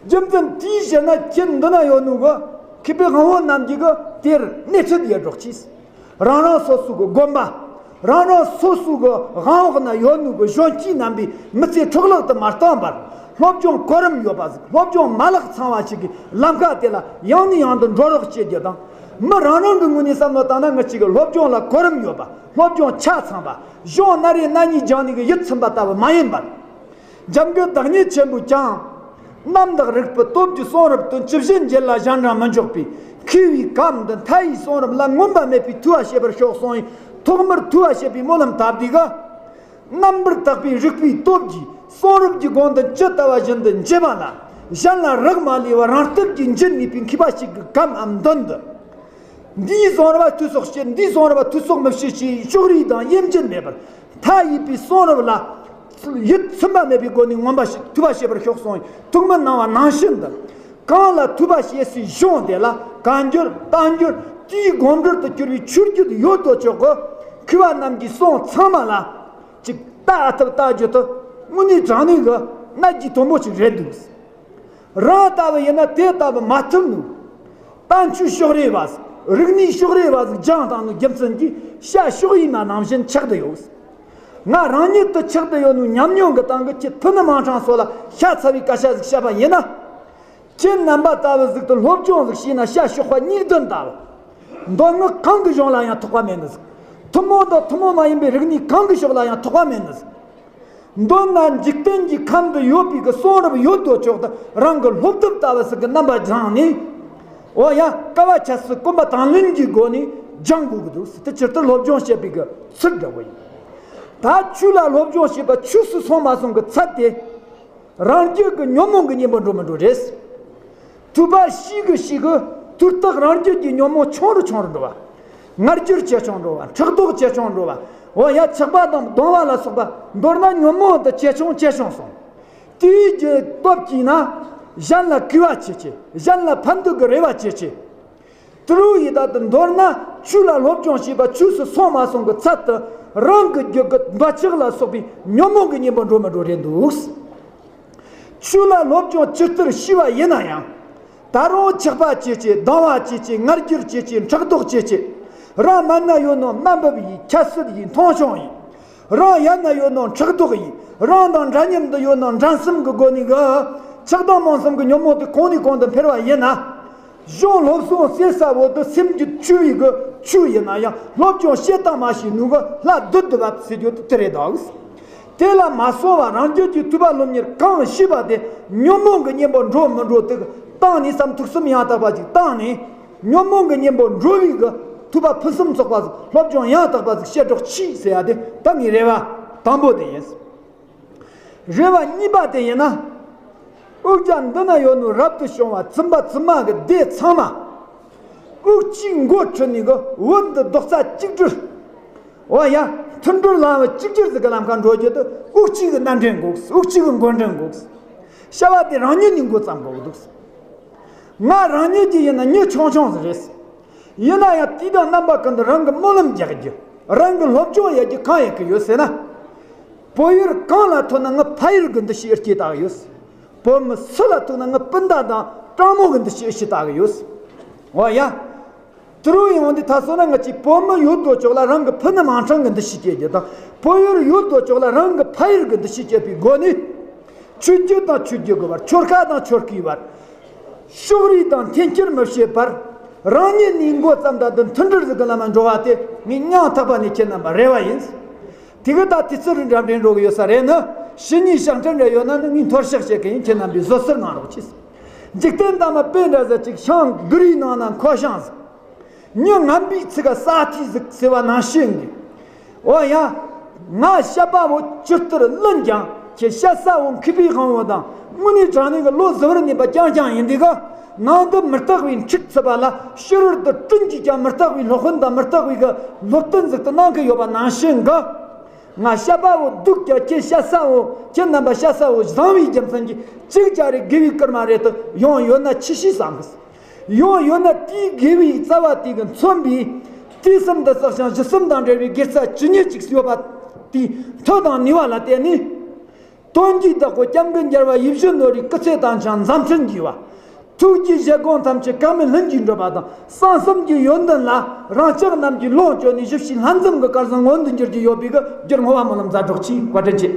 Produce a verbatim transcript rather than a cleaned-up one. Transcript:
རྒྱུ་མཚན་དེའི་ཕྱིར་ན་ཁྱེད་འདི་ན་ཡོད་ནོ་གི་མཁས་པའི་དབང་བོ་རྣམས་ཀྱིས་གི་དེར་སྣེ་ཁྲིད་ཡོད་འགྲོགས་ཀྱིས། རང་རང་སོ་སོ་གི་དགོན་པ། རང་རང་སོ་སོ་གི་དབང་འོག་ན་ཡོད་ནོ་གི་གཞོན་སྐྱེས་རྣམ་པས་མི་ཚེ་འཕྲོ་བརླག་ཏུ་མ་བཏང་བར། སློབ་སྦྱོང་གོ་རིམ་ཡོད་པ་ཟིག་སློབ་སྦྱོང་མ་ལག་ཚང་བ་ཞིག་གི་ལམ་ཁ་དེ་ལ་ཡང་ནས་ཡང་དུ་འགྲོ་རོགས་བྱེད་རྒྱུ་དང་། མི་རང་རང་གི་ངོས་ནས་བསམ་བློ་བཏང་ན། ང་གཅིག་གི་སློབ་སྦྱོང་ལ་གོ་རིམ་ཡོད་པ། སློབ་སྦྱོང་ཆ་ཚང་བ། གཞུང་སྣ་རེ་སྣ་གཉིས་སྦྱངས་ནས་གི་ཡིད་ཚིམ་པ་ལྟ་བུ་མ་ཡིན་པར། འཇམ་མགོན་བདག་ཉིད་ཆེན་པོས་ཀྱང་། རྣམ་དག་རིག་པའི་སྟོབས་ཀྱིས་གསུང་རབ་ཏུ། ཇི་བཞིན་འགྱུར་ལ་གཞན་དྲིང་མི་འཇོག་པའི། མཁས་པའི་ཁམས་འདི་མཐའ་ཡས་གསུང་རབ་ལ། མངོན་པ་མེད་པའི་ཐོས་པ་བྱེད་པར་ཤོག་གསུངས་ཡིན། ཐོག་མར་ཐོས་པ་བྱེད་པའི་སྨོན་ལམ་བཏབ་དུས་ག་རྣམ་པར་དག་པའི་རིག་པའི་སྟོབས་ཀྱིས་གསུང་རབ་ཀྱི་སྒོ་འདི་ཇི་ལྟ་བ་བཞིན་དུ་འབྱེད་པ་ལ། གཞན་ལ་རག་མ་ལས་པར་རང་སྟོབས་ཀྱིས་འབྱེད་ནུས་པའི་མཁས་པ་ཞིག་གི་ཁམས་འམ་དོན་དུ། འདིའི་གསུང་རབ་ལ་ཐོས་བསམ་བྱེད། འདིའི་གསུང་རབ་ལ་ཐོས་བསམ་མི་བྱེད་ཅེས་ཕྱོགས་རིས་དང་དབྱེ་འབྱེད་མེད་པར། མཐའ་ཡས་པའི་གསུང་རབ་ལ་ཡིད་ཚིམ་པ་མེད་པའི་སྒོ་ནས་མངོན་པ་ཞིག་ཐོས་པ་བྱེད་པར་ཤོག་གསུངས་ཡིན། ཐུགས་སྨོན་གནང་བ་ནང་བཞིན་དུ། གང་ལ་ཐོས་པ་བྱེད་སའི་གཞུང་དེ་ལ་བཀའ་འགྱུར་བསྟན་འགྱུར་དེའི་སྒོམ་འགྲུལ་དུ་གྱུར་པའི་ཆོས་བརྒྱུད་ཡོད་དོ་ཅོག་གི་མཁས་པ་རྣམས་ཀྱི་གསུང་ཚང་མ་ལ་ཅིག་ལྟ་ཐུབ་ལྟ་རྒྱུ་དེ་དངོས་གནས་དྲང་གནས་ཀྱི་གནད་ཀྱི་དོན་པོ་ཅིག་རེད་འདུག་རང་ལྟ་བུ་ཡིན་ན་དེ་ལྟ་བུ་མ་ཐུབ་ནོ། བསྟན་བཅོས་ཕྱོགས་རིས་པ། རིག་གནས་ཕྱོགས་རིས་པ་ཟིག་སྦྱངས་བཏང་ནོ་རྒྱུ་མཚན་གྱིས་ཤ་ཕྱོགས་ཡིན་ན་ནང་བཞིན་ཆགས་བསྡད་ཡོད། ང་རང་ཉིད་དུ་ཆགས་བསྡད་ཡོད་ནོ་ཉམས་མྱོང་གི་སྟེང་གི་ཁྱེད་ཕུ་ནུ་མིང་སྲིང་སོགས་ལ་ཤ་ཚ་བའི་སྐད་ཆ་ཟིག་བཤད་པ་ཡིན་ན། ཁྱེད་རྣམ་པ་ལྟ་བུ་ཟིག་ཏུ་སློབ་སྦྱོང་ཟིག་བྱས་ན་ཤ་ཕྱོགས་པ་གཉིས་ལྡན་ལྟ་བུ། མདོ་སྔགས་གང་གི་གཞུང་ལ་ཡང་ཐོགས་པ་མེད་ནི་ཟིག་ཐུན་མོང་དང་ཐུན་མོང་མ་ཡིན་པའི་རིག་གནས་གང་གི་ཕྱོགས་ལ་ཡང་ཐོགས་པ་མེད་ནི་ཟིག་མདོར་ན་འཇིག་རྟེན་གྱི་ཁམས་འདི་ཡོད་པའི་གི་གསུང་རབ་ཡོད་དོ་ཅོག་ཏུ་རང་གི་སློབ་དེབ་ལྟ་བུ་ཟིག་གི་རྣམ་པ་སྦྱངས་ནས། འོ་ཡ། དཀའ་བ་ཁྱད་བསད་གོམ་པ་དང་ལེན་གྱི་སྒོ་ནས་སྦྱང་དགོས་ཀྱི་འདུག་དེ་ཕྱིར་དུ་སློབ་སྦྱོང་བྱེད་པའི་གི་ཚུལ་འདྲ་བོ་ཡིན། ད་ཆོས་ལ་སློབ་སྦྱོང་བྱེད་པ་ཆོས་སུ་སོང་མ་སོང་གི་ཚད་དེ། རང་རྒྱུད་ཀྱི་ཉོན་མོངས་ཀྱི་གཉེན་པོ་འགྲོ་མི་འགྲོ་རེད། ཐོས་པ་ཤེས་གི་ཤེས་གི་དུས་རྟག་རང་རྒྱུད་ཀྱི་ཉོན་མོངས་ཆུང་རུ་ཆུང་རུ་འགྲོ་བ། ངར་འགྱུར་ཇེ་ཆུང་འགྲོ་བ། ཕྲག་དོག་ཇེ་ཆུང་འགྲོ་བ། འོ་ཡ། ཆགས་པ་དང་གདུང་བ་ལ་སོགས་པ་མདོར་ན་ཉོན་མོངས་དེ་ཇེ་ཆུང་ཇེ་ཆུང་སོང་། དེའི་རྒྱུ་སྟོབས་ཀྱིས་ན་གཞན་ལ་གུས་པ་ཆེ་ཆེ། གཞན་ལ་ཕན་འདོགས་ཀྱི་རེ་བ་ཆེ་ཆེ། དེ་རུ་ཡི་ད་དུ་མདོར་ན་ཆོས་ལ་སློབ་སྦྱོང་བྱས་པ་ཆོས་སུ་སོང་མ་སོང་གི་ཚད་དུ་རང་གི་རྒྱུད་ཀྱི་འདོད་ཆགས་ལ་སོགས་པའི་ཉོན་མོངས་ཀྱི་གཉེན་པོ་འགྲོ་མི་འགྲོ་རེད་འདུག་ཆོས་ལ་སློབ་སྦྱོང་ཇི་ལྟར་བྱས་པ་ཡིན་ན་ཡང་། ད་རུང་ཆགས་པ་སྐྱེ་སྐྱེ། སྡང་བ་སྐྱེ་སྐྱེ། ངར་འགྱུར་སྐྱེ་སྐྱེ། ཕྲག་དོག་སྐྱེ་སྐྱེ། རང་མལ་ན་ཡོད་ནོ་དམའ་འབེབས་ཡིན། ཁྱད་གསོད་ཡིན། མཐོང་ཆུང་ཡིན། རང་ཡན་ན་ཡོད་ནོ་ཕྲག་དོག་ཡིན། རང་དང་འདྲ་མཉམ་དུ་ཡོད་ནོ་འགྲན་སེམས་ཀྱི་སྒོ་ནས་གི་ཆགས་སྡང་རྨོངས་གསུམ་གྱི་ཉོན་མོངས་དེ་གོང་ནས་གོང་དུ་འཕེལ་བ་ཡིན་ན། གཞུང་སློབ་གསུང་ཟེར་ས་བོ་དེ་སེམས་རྒྱུད་ཆོས་པའི་གི་ཆོས་ཡིན་ན་ཡང་སློབ་སྦྱོང་བྱེད་དང་མ་བྱེད་ནུས་གི་ལྷ་བདུད་འདུལ་བ་ཟེར་རྒྱུ་དེ་དེ་རེད་དོ། དེ་ལ་མ་སོང་བ་རང་རྒྱུད་ཀྱི་ཐོས་པ་སློབ་གཉེར་གང་བྱས་པ་དེ་ཉོན་མོངས་ཀྱི་གཉེན་པོ་འགྲོ་མི་འགྲོ་དེ་གི་བཏང་ནས་བསམ་ཐུགས་བསམ་ཡང་དག་པ་ཅིག་བཏང་ནས་ཉོན་མོངས་ཀྱི་གཉེན་པོ་འགྲོ་བའི་གི་ཐོས་པ་ཕུན་སུམ་ཚོགས་པ་ཟིག་སློབ་སྦྱོང་ཡང་དག་པ་ཟིག་བྱེད་རོགས་གྱིས་ཟེར་ཡ་དེ་ད་ངའི་རེ་བ་དང་པོ་དེ་ཡིན། རེ་བ་གཉིས་པ་དེ་ཡིན་ན། དབུགས་རྒྱ་འདི་ན་ཡོད་ནོ་རབ་ཏུ་བྱུང་བ་བཙུན་པ་བཙུན་མ་གི་སྡེ་ཚང་མ། དབུགས་གཅིག་མགོ་ཁྲིད་ནས་གི་བོད་འདི་རྡོག་རྩ་གཅིག་སྒྲིལ། འོ་ཡ། མཐུན་སྒྲིལ་ལམ་གཅིག་གྱུར་ཟིག་གི་ལམ་ཁ་འགྲོ་རྒྱུ་དེ་དབུགས་གཅིག་གི་སྣ་འདྲེན་དགོས། དབུགས་གཅིག་གི་མགོ་འདྲེན་དགོས། བྱ་བ་དེ་རང་ཉིད་ནས་འགོ་བརྩམ་དགོས་འདུག་ང་རང་ཉིད་ཀྱི་ཡིན་ན་མྱི་ཆུང་ཆུང་ཟིག་རེད། ཡིན་ན་ཡང་དུས་དང་རྣམ་པ་ཀུན་ཏུ་རང་གི་སྨོན་ལམ་རྒྱག་རྒྱུ། རང་གི་སློབ་སྦྱོང་ཡོད་རྒྱུ་གང་ཡོད་ཀྱི་ཡོད་ཟེར་ན། བོད་ཡུལ་གང་ལ་ཐུག་ན་ངས་ཕ་ཡུལ་གྱི་འདུ་ཤེས་སྐྱེ་བསྡད་ཀྱི་ཡོད། བོད་མི་སུ་ལ་ཐུག་ན་ངས་སྤུན་ཟླ་དང་དྲང་མོ་གི་འདུ་ཤེས་སྐྱེ་བསྡད་ཀྱི་ཡོད། འོ་ཡ། དེ་རུ་ཡང་འདི་ད་སོང་ན་ང་ཅིག་བོད་མི་ཡོད་དོ་ཅོག་ལ་རང་གི་ཕུ་ནུ་མིང་སྲིང་གི་འདུ་ཤེས་སྐྱེ་རྒྱུ་དང་བོད་ཡུལ་ཡོད་དོ་ཅོག་ལ་རང་གི་ཕ་ཡུལ་གྱི་འདུ་ཤེས་སྐྱེ་བའི་སྒོ་ནས། ཆོས་བརྒྱུད་དང་ཆོས་བརྒྱུད་ཀྱི་བར། ཆོལ་ཁ་དང་ཆོལ་ཁའི་བར། ཕྱོགས་རིས་དང་འཐེན་འཁྱེར་མི་བྱེད་པར། རང་ཉིད་ནས་འགོ་བརྩམས་དང་དུ་མཐུན་སྒྲིལ་ཟིག་གི་ལམ་ལ་འགྲོ་བ་དེ་ངས་སྙིང་ཐག་པ་ནས་ཁྱེད་རྣམ་པར་རེ་བ་ཡིན། དེ་གི་ད་དུས་ཚོད་རིང་འགྲམ་རིང་འགྲོ་གི་ཡོད་ས་རེད་ནི། ཕྱི་ཉིན་ཞག་ཁྲི་འདྲ་ཡོད་ན་ནི་ངས་འཐོར་ཞིག་བྱེད་གི་ཡིན། ཁྱེད་རྣམ་པས་བཟོད་གསོལ་གནང་རོགས་གྱིས། འཇིག་རྟེན་དང་མི་དཔེ་འདྲ་ཟེར་ཅིག་ཤང་གུ་རིའི་ནང་ན་འཁོར་ཤང་ཟིག་མྱི་ངན་པའི་ཚིག་ག་ས་ཐིག་ཟིག་ཟེར་བ་ནང་བཞིན་གྱི། འོ་ཡ། ང་བཤད་པ་བོ་ཇི་ལྟར་གླེན་ཀྱང་ཁྱེད་བཤད་ས་བོ་མཁས་པའི་དབང་བོ་དང་དངོས་གནས་དྲང་གནས་ཀྱི་བློ་གཟུ་བོར་གནས་པ་རྐྱང་རྐྱང་ཡིན་དུས་ག་ནང་དུ་མི་རྟག་པའི་འཁྲིག་ཚུད་པ་ལ་ཕྱི་རོལ་དུ་སྤྲིན་གྱིས་ཀྱང་མི་རྟག་པའི་སློབ་དཔོན་དང་མི་རྟག་པའི་གི་སློབ་སྟོན་ཟིག་ཏུ་གནང་གི་ཡོད་པ་ནང་བཞིན་གྱི། ང་བཤད་པ་བོ་སྡུག་ཀྱང་ཁྱེད་བཤད་ས་བོ་ཁྱེད་རྣམ་པ་བཤད་ས་བོ་བཟང་བའི་རྒྱུ་མཚན་གྱིས་གཅིག་ཅར་རེ་དགེ་བའི་སྐར་མ་རེ་དུ་ཡོང་ཡོད་ན་ཆི་ཤེས་བསམ་གི། ཡང་ཡོད་ན་དེའི་དགེ་བའི་རྩ་བ་དེ་གི་མཚོན་པའི་དུས་གསུམ་དུ་བསགས་ཤིང་གཞི་གསུམ་དང་འབྲེལ་བའི་དགེ་རྩ་ཇི་སྙེད་ཅིག་ཡོད་པ་དེའི་མཐུ་དང་ནུས་པ་ལ་བརྟེན་ནས། དོན་གྱི་བདག་པོ་སྐྱབས་མགོན་རྒྱལ་བ་ཡིད་བཞིན་ནོར་བུའི་སྐུ་ཚེ་དང་འཆང་འཛམ་ཕྲིན་རྒྱས་པ། ཐུགས་ཀྱི་བཞེད་དགོངས་ཐམས་ཅད་གེགས་མེད་ལྷུན་གྱིས་འགྲུབ་པ་དང་། གསང་གསུམ་གྱི་ཡོན་ཏན་ལ་རང་ཅག་རྣམས་ཀྱིས་ལོངས་སྤྱོད་ནས་ཞབས་ཕྱི་ལྷ་འཛོམས་ཀྱི་སྐལ་བཟང་མངོན་དུ་འགྱུར་གྱི་ཡོད་པའི་གི་རྒྱུར་བསྔོ་བ་སྨོན་ལམ་མཛད་དྲག་ཅིག་བཀའ་དྲིན་ཆེ།